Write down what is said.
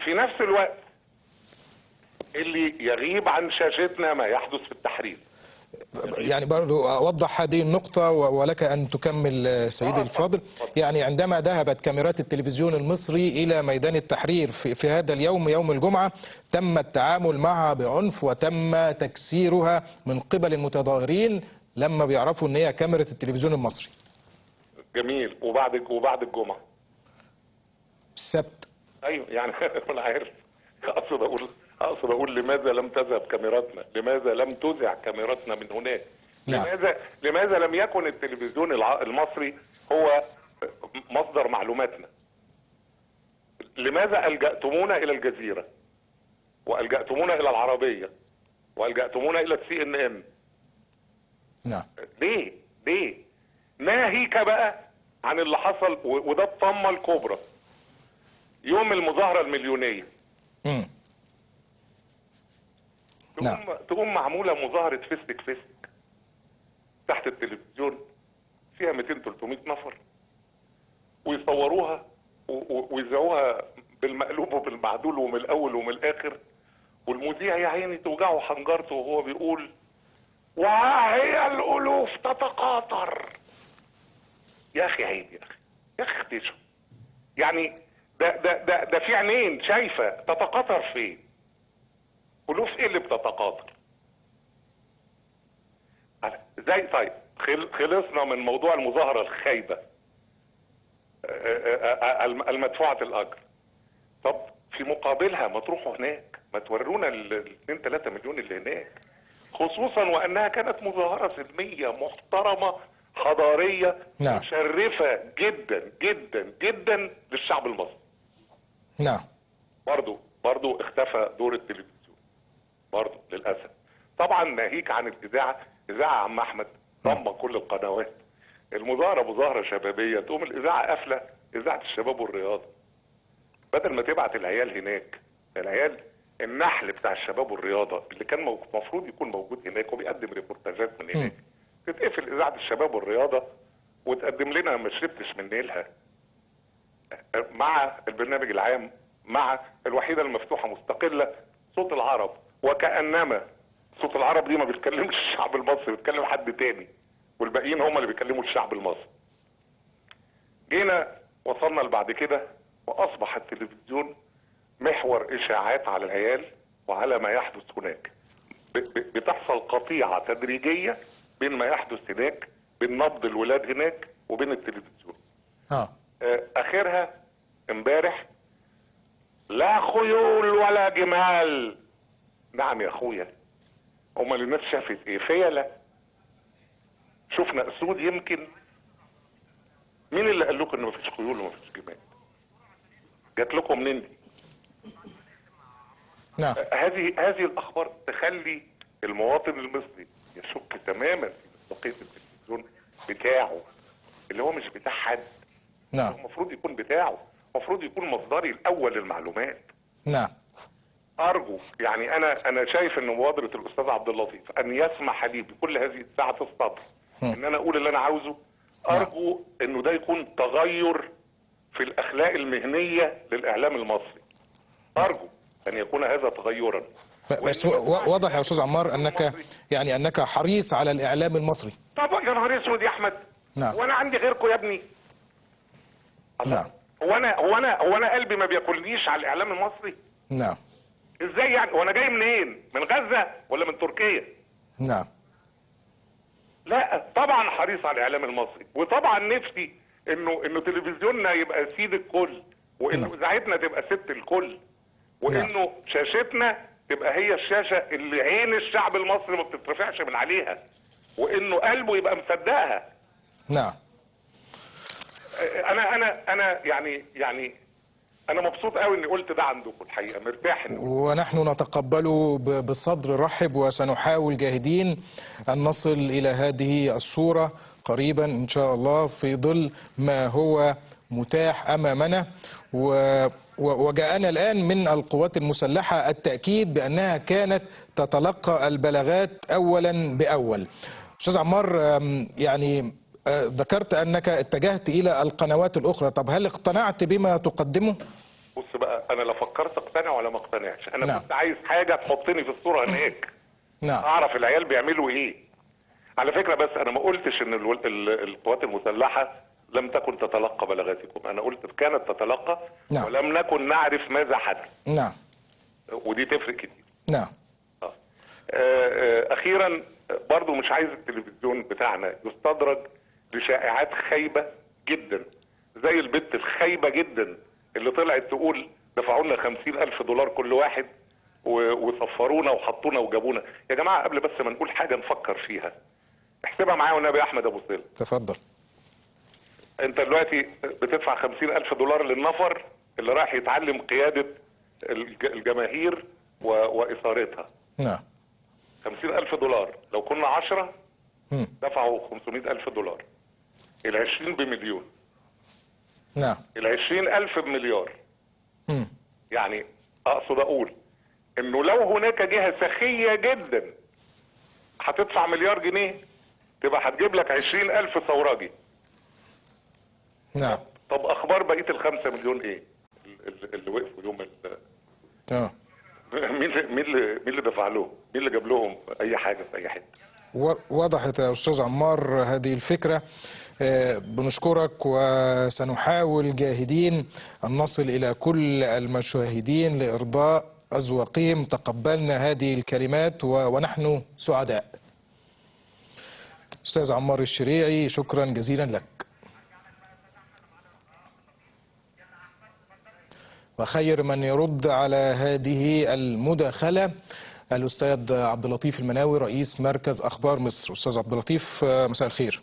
في نفس الوقت اللي يغيب عن شاشتنا ما يحدث في التحرير. يعني برضو أوضح هذه النقطة ولك أن تكمل سيدي الفاضل. يعني عندما ذهبت كاميرات التلفزيون المصري إلى ميدان التحرير في هذا اليوم، يوم الجمعة، تم التعامل معها بعنف وتم تكسيرها من قبل المتظاهرين لما بيعرفوا أن هي كاميرا التلفزيون المصري. جميل. وبعد الجمعة السبت. أيوه يعني أنا عارف، أقصد أقول لماذا لم تذهب كاميراتنا؟ لماذا لم تذع كاميراتنا من هناك؟ نعم. لماذا لم يكن التلفزيون المصري هو مصدر معلوماتنا؟ لماذا ألجأتمونا إلى الجزيرة؟ وألجأتمونا إلى العربية؟ وألجأتمونا إلى CNN؟ نعم. ليه؟ ليه؟ ناهيك بقى عن اللي حصل، وده الطمة الكبرى، يوم المظاهرة المليونية. نعم. تقوم معمولة مظاهرة فستك فستك تحت التلفزيون فيها 200-300 نفر، ويصوروها ويذيعوها بالمقلوب وبالمعدول ومن الأول ومن الآخر، والمذيع يا عيني توجعه حنجرته وهو بيقول وهي الألوف تتقاطر. يا أخي عيب يا أخي، يا أخي اختشوا. يعني ده ده ده ده في عينين شايفة تتقاطر فين؟ ألوف إيه اللي بتتقاطر؟ زي طيب خلصنا من موضوع المظاهرة الخايبة المدفوعة الأجر. طب في مقابلها ما تروحوا هناك، ما تورونا ال 2-3 مليون اللي هناك، خصوصا وأنها كانت مظاهرة سلمية محترمة حضارية. نعم. مشرفة جدا جدا جدا للشعب المصري. نعم. برضو اختفى دور التلفزيون برضو للأسف. طبعا ناهيك عن الإذاعة، إذاعة عم أحمد ضم كل القنوات. المظاهرة مظاهرة شبابية، تقوم الإذاعة قافلة إذاعة الشباب والرياضة، بدل ما تبعت العيال هناك، العيال النحل بتاع الشباب والرياضة اللي كان المفروض يكون موجود هناك وبيقدم ريبورتاجات من هناك، تتقفل إذاعة الشباب والرياضة وتقدم لنا ما شربتش من نيلها مع البرنامج العام، مع الوحيدة المفتوحة مستقلة صوت العرب، وكأنما صوت العرب دي ما بيتكلمش الشعب المصري، بيتكلم حد تاني، والباقيين هم اللي بيكلموا الشعب المصري. جينا وصلنا لبعد كده وأصبح التلفزيون محور إشاعات على العيال وعلى ما يحدث هناك. بتحصل قطيعة تدريجية بين ما يحدث هناك، بين نبض الولاد هناك وبين التلفزيون. آخرها امبارح لا خيول ولا جمال. نعم يا اخويا، امال الناس شافت ايه؟ فيلة؟ شفنا اسود يمكن؟ مين اللي قال لكم ان مفيش خيول ومفيش جمال؟ جات لكم منين دي؟ نعم. هذه الاخبار تخلي المواطن المصري يشك تماما في مصداقية التلفزيون بتاعه، اللي هو مش بتاع حد. نعم. المفروض يكون بتاعه، المفروض يكون مصدري الاول للمعلومات. نعم. ارجو يعني انا شايف ان مبادرة الاستاذ عبد اللطيف ان يسمح لي بكل هذه الساعة السطر ان انا اقول اللي انا عاوزه. ارجو انه ده يكون تغير في الاخلاق المهنية للاعلام المصري. ارجو ان يكون هذا تغيرا. بس واضح يا استاذ عمار انك يعني انك حريص على الاعلام المصري. طبعا يا نهار اسود يا احمد. نعم. وانا عندي غيركم يا ابني؟ نعم. هو انا قلبي ما بياكلنيش على الاعلام المصري؟ نعم. ازاي يعني؟ وانا جاي منين؟ من غزة ولا من تركيا؟ نعم. لا طبعا حريص على الاعلام المصري، وطبعا نفسي انه تلفزيوننا يبقى سيد الكل، وانه اذاعتنا تبقى ست الكل، وانه نعم. شاشتنا تبقى هي الشاشة اللي عين الشعب المصري ما بتترفعش من عليها، وانه قلبه يبقى مصدقها. نعم. انا انا انا يعني انا مبسوط قوي اني قلت ده عندكم الحقيقة، مرتاح. ونحن نتقبله بصدر رحب، وسنحاول جاهدين ان نصل الى هذه الصورة قريبا ان شاء الله في ظل ما هو متاح امامنا. وجاءنا الان من القوات المسلحة التاكيد بانها كانت تتلقى البلاغات اولا باول. استاذ عمار، يعني ذكرت أنك اتجهت إلى القنوات الأخرى، طب هل اقتنعت بما تقدمه؟ بص بقى، انا لا فكرت اقتنع ولا ما اقتنعش، انا نعم. كنت عايز حاجة تحطني في الصورة هناك. نعم. اعرف العيال بيعملوا ايه. على فكرة بس انا ما قلتش ان القوات المسلحة لم تكن تتلقى بلاغاتكم، انا قلت كانت تتلقى. نعم. ولم نكن نعرف ماذا حدث. نعم. ودي تفرق كتير. نعم. اخيرا برضو مش عايز التلفزيون بتاعنا يستدرج لشائعات خايبة جدا، زي البت الخايبة جدا اللي طلعت تقول دفعوا لنا $50,000 كل واحد وصفرونا وحطونا وجابونا. يا جماعة قبل بس ما نقول حاجة نفكر فيها، احسبها معايا والنبي يا احمد ابو سيل. تفضل. انت دلوقتي بتدفع $50,000 للنفر اللي رايح يتعلم قيادة الجماهير واثارتها. نعم. $50,000 لو كنا 10 دفعوا $500,000، ال20 بمليون. نعم. ال20,000 بمليار. يعني اقصد اقول انه لو هناك جهة سخيه جدا هتدفع مليار جنيه تبقى هتجيب لك 20,000 ثوراجي. نعم. طب اخبار بقية ال5 مليون ايه؟ اللي وقفوا يوم مين اللي دفع لهم؟ مين اللي جاب لهم اي حاجة في اي حتة؟ وضحت يا استاذ عمار هذه الفكرة. بنشكرك، وسنحاول جاهدين ان نصل الى كل المشاهدين لارضاء اذواقهم. تقبلنا هذه الكلمات ونحن سعداء. استاذ عمار الشريعي، شكرا جزيلا لك. وخير من يرد على هذه المداخلة الأستاذ عبد اللطيف المناوي، رئيس مركز أخبار مصر. أستاذ عبد اللطيف، مساء الخير.